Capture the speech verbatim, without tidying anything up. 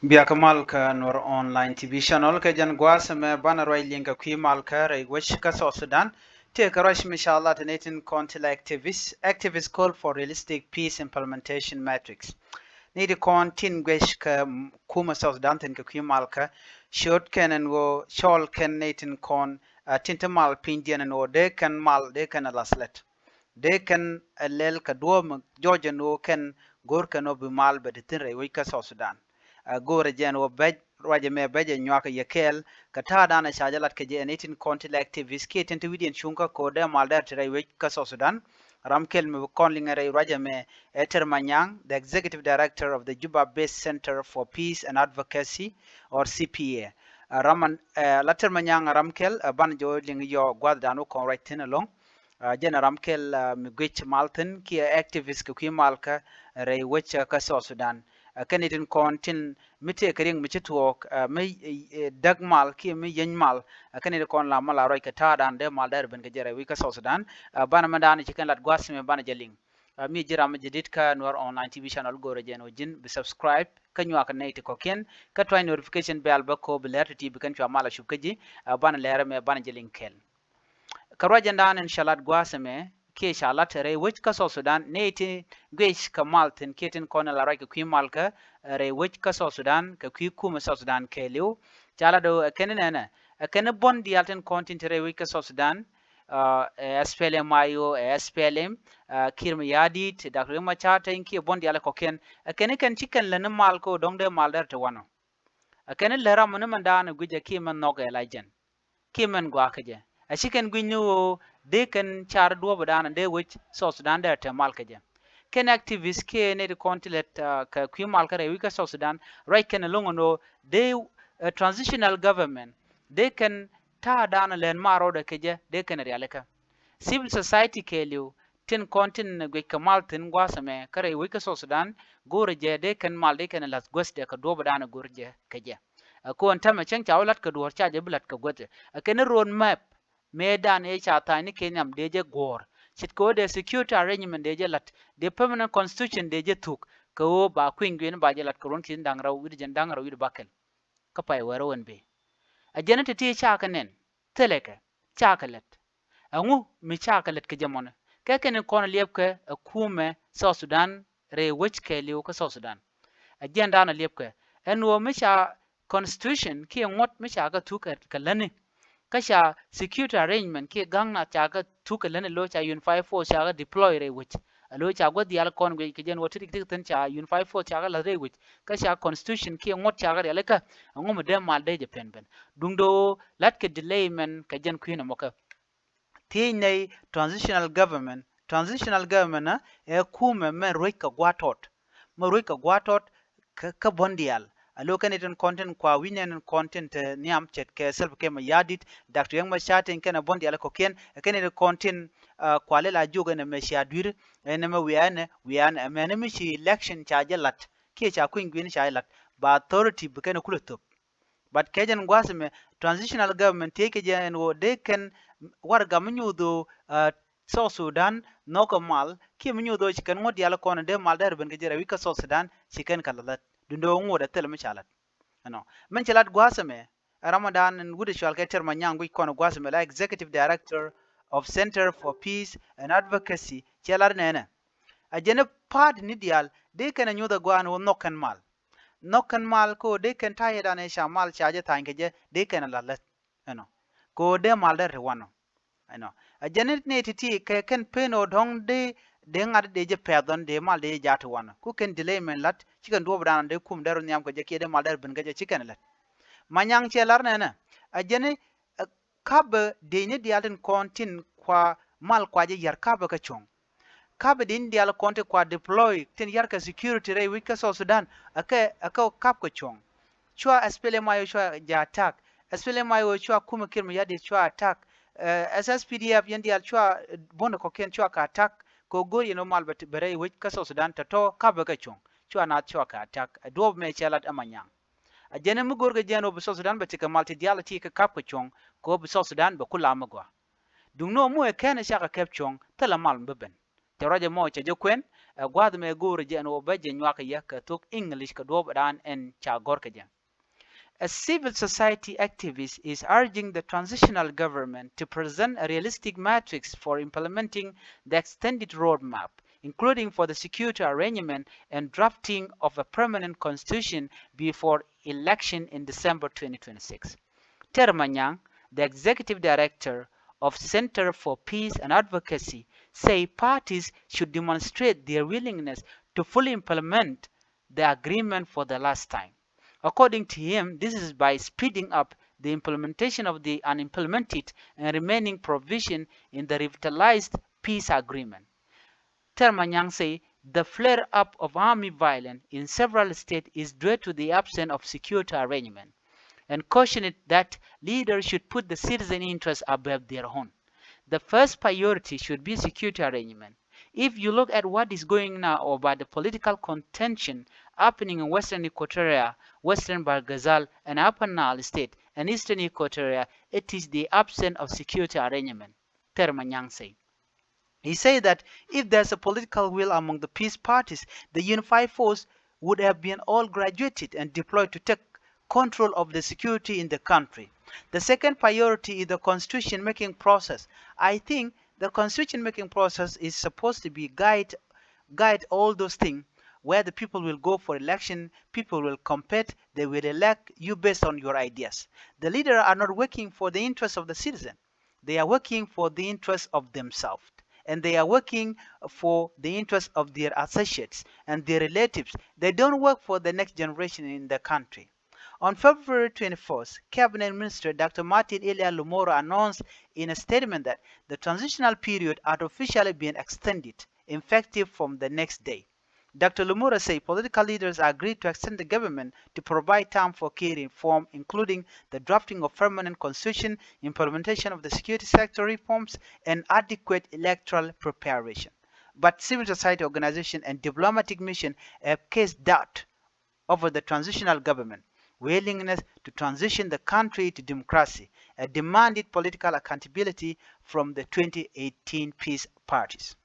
Bia kä mal kä Nuɔr Online T V channel. Kɛ jɛn gua̱a̱th ɛmɛ banɛ ruac liŋ kɛ kui̱ mal kä rɛy wec kä South Sudan. Tëë kɛ ruac mi ca lat ni tin kɔn ti la activist, activist call for realistic peace implementation metrics. Ni ti kɔn tin guec kä kumɛ South Sudan tin kɛ kui̱ mal kä ciöt kɛn ɛn ɣöö cɔl kɛn ni tin kɔn, ah, tin ti mal pinydiɛn ɛn ɣöö dee kɛn mal dee kɛn ɛ lath lät. Dee kɛn ɛ lɛl kɛ duɔ̱ɔ̱p mi jɔc ɛn ɣöö kɛn go̱r kɛn ɣöö bi mal bɛ te thi̱n rɛy wec kä South Sudan. Ɛ go̱o̱rɛ jɛ ɛn ɣöö bɛc ruacɛ mɛ bɛc ɛ nyuak yɛ kɛɛl kɛ ta̱a̱dan ɛ ca jɛ lat kɛ jɛ ɛn itin kɔn ti la activist kiɛ tin ti wi̱cdiɛn cuŋ kä ko̱o̱t dee mal dɛr ti rɛy wec kä South Sudan. Ram kɛl mi bi kɔn liŋɛ rɛy ruacɛ mɛ ɛ Ter Manyaŋ, the executive director of the Juba Based Center for Peace and Advocacy, or C P A. Ɛ ram an, ɛ la Ter Manyaŋ ɛ ram kɛl ɛ ban jɛ wä liŋ yɔ gua̱thdan wä kɔn ruac thi̱n ɛlɔ̱ŋ. Ɛ jɛn ɛ ram kɛl, ɛ mi guic mal thi̱n kiɛ activist kɛ kui̱ mal kä rɛy wec kä South Sudan. Ɛ kɛn itin kɔn tin mi tëë kɛ riɛŋ mi ci tuɔɔk, ɛ mi, ɛ, däk mal kiɛ mi yeny mal. Ɛ kɛn itin kɔn la mal a ruac kɛ ta̱a̱dan dee mal dɛr ben kɛ jɛ rɛy wec kä South Sudan. Ɛ banɛ mɛndan ci kɛn lat gua̱a̱th mi banɛ jɛ liŋ. Ɛ mi ji̱ ram mi jɛ dit kä Nuɔr Online T V channel, go̱o̱rɛ jɛ ɛn ɣöö ji̱n bi subscribe kä nyuak kɛ nɛy ti kɔ̱kiɛn kä tuany notification bell bä ko̱ bi lɛr ti ti bi kɛn cua mal a cup kä ji̱. Ɛ banɛ lɛr ɛmɛ banɛ jɛ liŋ kɛl. Kä ruacändan in ca lat gua̱a̱th ɛmɛ kiɛ ca lat rɛy wec kä South Sudan, nɛy ti guic kɛ mal thi̱n kiɛ tin kɔn in la ruac kɛ kui̱ mal kä rɛy wec kä South Sudan kɛ kui̱ kumɛ South Sudan kɛɛliw. Ca lat ɣöö ɛ kɛn inɛnɛ, ɛ kɛn buɔ̱n diaal tin kɔn tin te rɛy wec kä South Sudan. Ɛ S P L M I O, ɛ S P L M, ɛ Kiir Mayardit, Doctor Riek Machar Teny kiɛ buɔ̱n diaal kɔ̱kiɛn, ɛ kɛn kɛn ci kɛn lät ni mal kä ɣöö dɔ̱ŋ dee mal dɛr te wanɔ. Ɛ kɛn lät ram ni mɛndan guic ɛ kiɛ mɛn nhɔk ɛ la jɛn kiɛ mɛn gɔaa kä jɛ. A ci kɛn gui̱ny ni ɣöö dee kɛn car duɔ̱ɔ̱p dan dee wec South Sudan dee te mal kä jɛ. Kɛn activist kiɛ nɛy ti kɔn ti lät, ah, kɛ kui̱ mal kä rɛy wec kä South Sudan, ruac kɛn ɛlɔ̱ŋ ɛn ɣöö dee, eh, transitional government, dee kɛn ta̱a̱ dan lɛn mar rɔɔdɛ kä jɛ, dee kɛn rialikä. Civil society kɛɛliw, tin kɔn tin guic kɛ mal thi̱n gua̱a̱th ɛmɛ kä rɛy wec kä South Sudan, go̱o̱rɛ jɛ dee kɛn mal dee kɛn la̱th guäthdɛ kɛ duɔ̱ɔ̱p dan go̱o̱r jɛ kä jɛ. Ɛ kɔn täämɛ cäŋ ca wä la̱t kɛ duɔ̱ɔ̱r ca jɛ bi la̱t kɛ guäth. Ɛ kɛn road map mëëdan ëë ca tha̱a̱ny ni Kenya dee jɛ guɔ̱ɔ̱r. Ce̱tkɛ ɣöö dee security arrangement dee jɛ la̱t, dee permanent constitution dee jɛ thuk kɛ ɣöö ba kui̱ny gui̱n ba jɛ la̱t kɛ ruɔ̱n ki̱n da̱ŋ rɛw wi̱cdɛ jiɛn da̱ŋ rɛw wi̱cdɛ bäkɛl. Kä pay wɛɛr ɣän bëë. Ɛ jɛn ɛ ti̱ti̱ ca kɛ nɛn, thilɛ kɛ, ca kɛ lät. Ɛŋu mi ca kɛ lät kɛ jɛ mɔnɛ? Kɛ kɛn in kɔn liɛpkɛ ɛ kumɛ South Sudan rɛy wec kɛɛliw kä South Sudan. Ɛ jiɛn daanɔ liɛpkɛ ɛn ɣöö mi ca constitution kiɛ ŋuɔ̱t mi ca kɛ thuk kɛ, kɛ lätni. Kä ca security arrangement kiɛ ga̱ŋ nath ca kɛ thuk kɛ lätni, lo̱ ca unified force ca kɛ deploy rɛy wec. Ɛ lo̱ ca guäth diaal kɔn guic kɛ jɛn ɣöö ti rik ti thi̱n ca unified force ca kɛ la̱th rɛy wec. Kä ca constitution kiɛ ŋuɔ̱t ca kɛ rialikä, ɛŋu mi dee mal dee jɛ pɛn ben? Duundɛ ɣöö la̱tkɛ delay mɛn kɛ jɛn kui̱n ɛmɔ kä thiec nɛy transitional government. Transitional government ɛ kumɛ mɛn ruec kɛ gua̱a̱th tɔt. Mɛn ruec kɛ gua̱a̱th tɔt kä, kä buɔ̱n diaal. A lo̱ kɛn itin kɔn tin kua wi̱c nɛn in kɔn tin te nhiam ce̱tkɛ Salva Kiir Mayardit, Doctor Riek Machar Teny kɛnɛ buɔ̱n diaal kɔ̱kiɛn. Ɛ kɛn itin kɔn tin, ah, kua lɛl a jiök ɛn ɛmɛ cia dui̱r, ɛn ɛmɛ wiaa ɛnɛ, wiaa ɛnɛ. Ɛmɛni mi ci election ca jɛ la̱t kiɛ ca kui̱ny gui̱n ca jɛ la̱t, ba authority bi kɛn kulɛ thöp. But kɛ jɛn gua̱a̱th ɛmɛ transitional government thiec kɛ jɛ ɛn ɣöö dee kɛn warɛga mi nyuuth ɣöö, ah, South Sudan nhɔkɛ mal kiɛ mi nyuuth ɣöö ci kɛn ŋuɔ̱t diaal kɔn dee mal dee rɛ ben kɛ jɛ rɛy wec kä South Sudan, ci kɛn kɛ la̱t. Duundɛ ɣöö ŋuɔ̱t ɛ thilɛ mi ca la̱t. Ɛnɔ min ci lat gua̱a̱th ɛmɛ ɛ ramdan in wut ɛ cual kɛ Ter Manyaŋ guic kɔn gua̱a̱th ɛmɛ la Executive Director of Center for Peace and Advocacy, cɛ lat nɛnɛ. A jɛn ɛ party ni diaal dee kɛn ɛ nyuuth ɛ gɔaa ɛn ɣöö nhɔk kɛn mal. Nhɔk kɛn mal kɛ ɣöö dee kɛn ta̱yɛ dan ɛ ca mal ca jɛ tha̱a̱ny kɛ jɛ dee kɛn ɛ la̱t läth. Ɛnɔ kɛ ɣöö dee mal dee te wanɔ. Ɛnɔ a jɛn ni ti̱ti̱ kɛ kɛn pen ɣöö dɔ̱ŋ dee, dee ŋa̱t dee jɛ pɛ̈th ɣän dee mal dee jɛ ja̱a̱t te wanɔ. Ku kɛn delay mɛn la̱t ci kɛn duɔ̱ɔ̱p dan dee kum dee rɔ nhiam kɛ jɛ kiɛ dee mal dee ben kɛ jɛ ci kɛn ɛ la̱t. Manyaŋ cɛ lar nɛnɛ a jɛn ni, ɛ, kapɛ dee ni diaal tin kɔn tin kua mal kua jɛ yar kapɛ kä cuɔ̱ŋ. Kapɛ di̱n diaal kɔn ti kua deploy tin yarkɛ security rɛy wec kä South Sudan, ɛ kɛ, ɛ kɛ kap kɛ cuɔ̱ŋ. Cua S P L M I O cua jɛ attack. S P L M I O cua kumɛ Kiir Mayardit cua attack. Eh, S S P D F yɛn diaal cua, eh, buɔ̱n kɔ̱kiɛn cua kɛ attack. Kɛ ɣöö go̱o̱r yɛn ɣöö mal bɛ, bɛ rɛy wec kä South Sudan tɔ̱tɔ̱ kapɛ kɛ cuɔ̱ŋ. Cua naath cua kɛ attack. Ɛ duɔ̱ɔ̱p mɛ cɛ lat ɛ Manyaŋ. A jɛn mi go̱o̱r kɛ jɛn ɣöö bi South Sudan bɛ tekɛ mal ti diaal ti kɛ kap kɛ cuɔ̱ŋ, kɛ ɣöö bi South Sudan bɛ kula mi gɔaa. Duŋni ɣöö mi wee kɛn ɛ cakɛ kɛp cuɔ̱ŋ, thilɛ mal mi bi ben. Cɛ ruac ɛmɔ cɛ jɛ kuɛn, Ɛ gua̱a̱th mɛ go̱o̱rä jɛ ɛn ɣöö bä jɛ nyuak yɛ kɛ thok English kɛ duɔ̱ɔ̱p dan ɛn ca gɔ̱r kɛ jɛ. A civil society activist is urging the transitional government to present a realistic matrix for implementing the extended roadmap, including for the security arrangement and drafting of a permanent constitution before election in December twenty twenty-six. Ter Manyang, the executive director of Center for Peace and Advocacy, say parties should demonstrate their willingness to fully implement the agreement for the last time. According to him, this is by speeding up the implementation of the unimplemented and remaining provision in the revitalized peace agreement. Ter Manyang say the flare-up of army violence in several states is due to the absence of security arrangement and cautioned that leaders should put the citizen interest above their own. The first priority should be security arrangement. If you look at what is going now about the political contention happening in Western Equatoria, Western Bahr el Ghazal, and Upper Nile State, and Eastern Equatoria, it is the absence of security arrangement, Ter Manyang say. He said that if there's a political will among the peace parties, the unified force would have been all graduated and deployed to take control of the security in the country. The second priority is the constitution making process. I think the constitution making process is supposed to be guide, guide all those things where the people will go for election, people will compete, they will elect you based on your ideas. The leaders are not working for the interests of the citizen. They are working for the interests of themselves. And they are working for the interests of their associates and their relatives. They don't work for the next generation in the country. On February twenty-fourth, Cabinet Minister Doctor Martin Iliya Lumuro announced in a statement that the transitional period had officially been extended, effective from the next day. Doctor Lumuro said political leaders agreed to extend the government to provide time for key reform, including the drafting of permanent constitution, implementation of the security sector reforms, and adequate electoral preparation. But civil society organization and diplomatic mission have cast doubt over the transitional government willingness to transition the country to democracy, a demanded political accountability from the twenty eighteen peace parties.